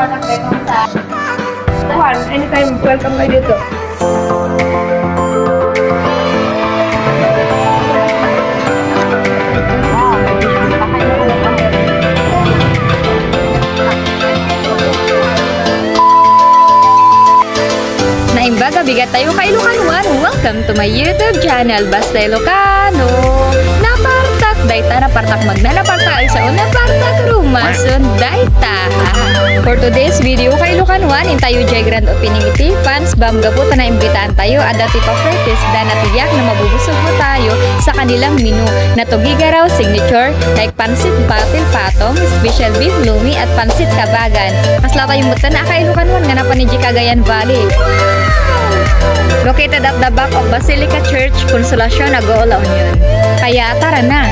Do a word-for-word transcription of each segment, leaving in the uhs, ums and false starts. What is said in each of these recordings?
Kuan, anytime, welcome kayo dito. Naimbag a bigat tayo, Kailokanuan. Welcome to my YouTube channel, Basta Ilocano. Napartak dayta, napartak magna, napartak ay sao, napartak rumason dayta. For today's video, Kailokanuan, intayo jay grand opening iti Fans Bam gapu ta naimbitaan tayo, adda ti papartista, natiyak na mabubusog mo tayo sa kanilang menu. Natugigaraw, signature, like pansit patil patong, special beef lomi, at pansit kabagan. Kasla tayo met a Kailokanuan nga napan idiay Cagayan Valley. Located at the back of Basilica Church, Consolacion, Agoo, La Union. Kaya tara na!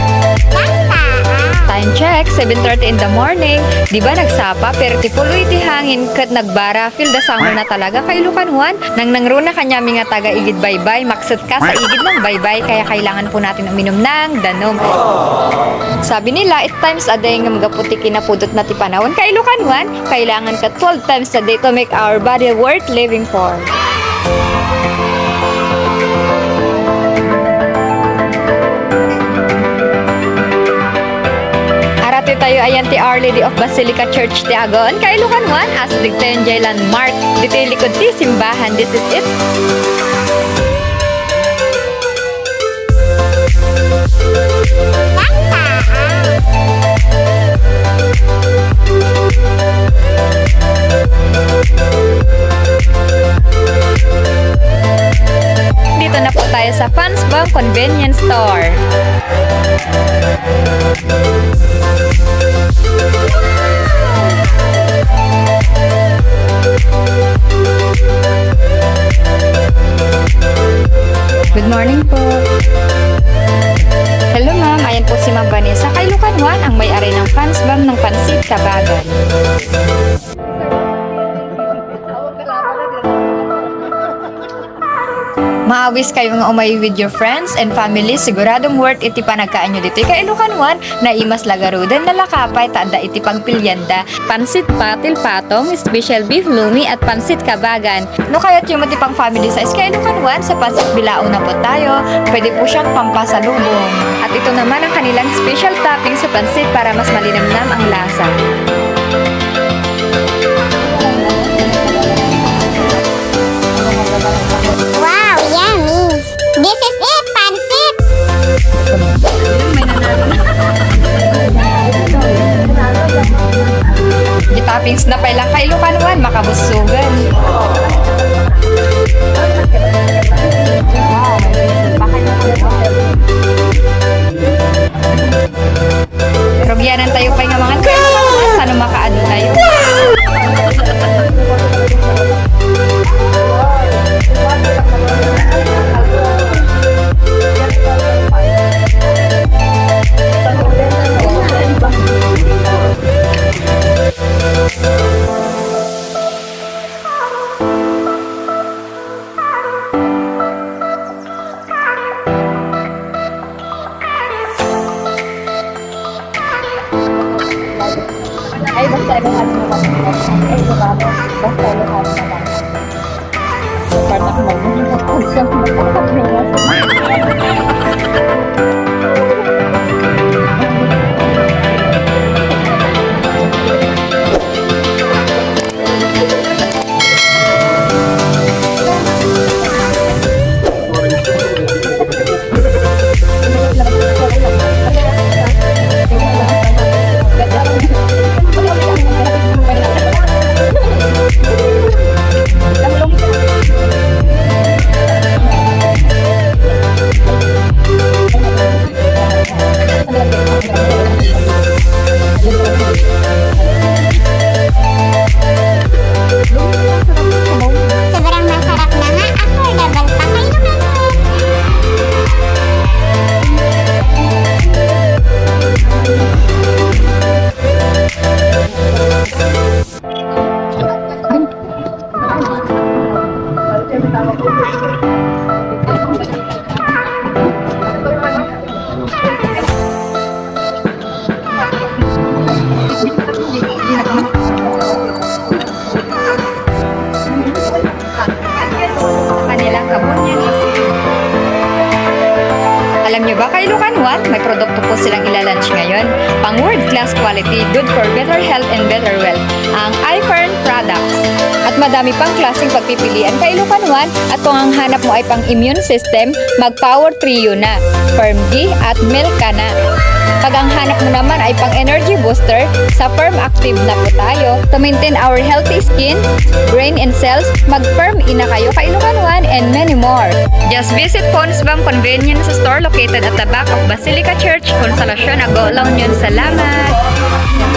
Time check, seven thirty in the morning. Di ba nagsapa, pero ti pulo iti hangin ket nagbara, feel the summer na talaga, Kailokanuan. Nangnangruna kaniami nga taga Igid Baybay, makset ka sa Igid ng Baybay, kaya kailangan po natin uminom ng danom. Sabi nila, it times a day ngem gapu ti kinapudot na ti panahon, Kailokanuan, kailangan ka twelve times a day to make our body worth living for. Arati tayo ayan ti Our Lady of Basilica Church ti Agoon, Kailokanuan, as digtayon jay landmark. Ditoy likod ti simbahan, this is it. Dito na po tayo sa Fans Bam Convenience Store. Good morning po. Hello, ma'am. Ayan po si Ma'am Vanessa. Kailokanuan ang may-ari ng Fans Bam ng Pansit Kabagan. Maawis kayo nga umay with your friends and family, siguradong worth it ti panagkaanyo ditoy Kailokanuan, naimas la garuden, nalaka pay ta adda iti pagpilianda. Pansit patil patong, special beef lomi, at pansit kabagan. No kayatyo met ti pang family size, Kailokanuan, sa pansit bilao na po tayo. Pwede po siyang pampasalubong. At ito naman ang kanilang special topping sa pansit para mas malinamnam ang lasa. Wow, yummy! This is it, pansit! Di toppings na pay lang, Kailokanuan, makabusugan. Rugyanan tayo pay nga mangan, Kailokanuan, sano makaadu tayo. Ay, basta Ilocano na lang. Ay, Ilocano. Basta Ilocano na lang. Parang ako mag- Best quality, good for better health and better wealth, ang iFerm products. At madami pang klaseng pagpipilian ka Ilocano One, at kung ang hanap mo ay pang immune system, mag Power Trio na, Firm G at Milk ka na. Pag ang hanap mo naman ay pang energy booster, sa Firm Active na po tayo. To maintain our healthy skin, brain and cells, mag Firm E na kayo ka Ilocano One and many more. Just visit Phoenix Bank Convenience Store located at the back of Basilica Church, Consolacion, Agoolaw, Union. Salamat! Salamat.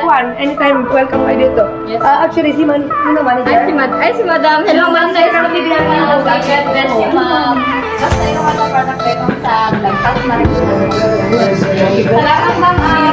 Kuan, anytime, welcome kayo dito. Yes. Ah, actually, si Man-, sino manager? Ay, si Mad-, ay, si Madam. Hello, Ma'am. Nice to meet you, Ma'am. God bless you, Ma'am. Basta yung mga product, welcome sa Vlog House Management. Salamat, Ma'am. Ah,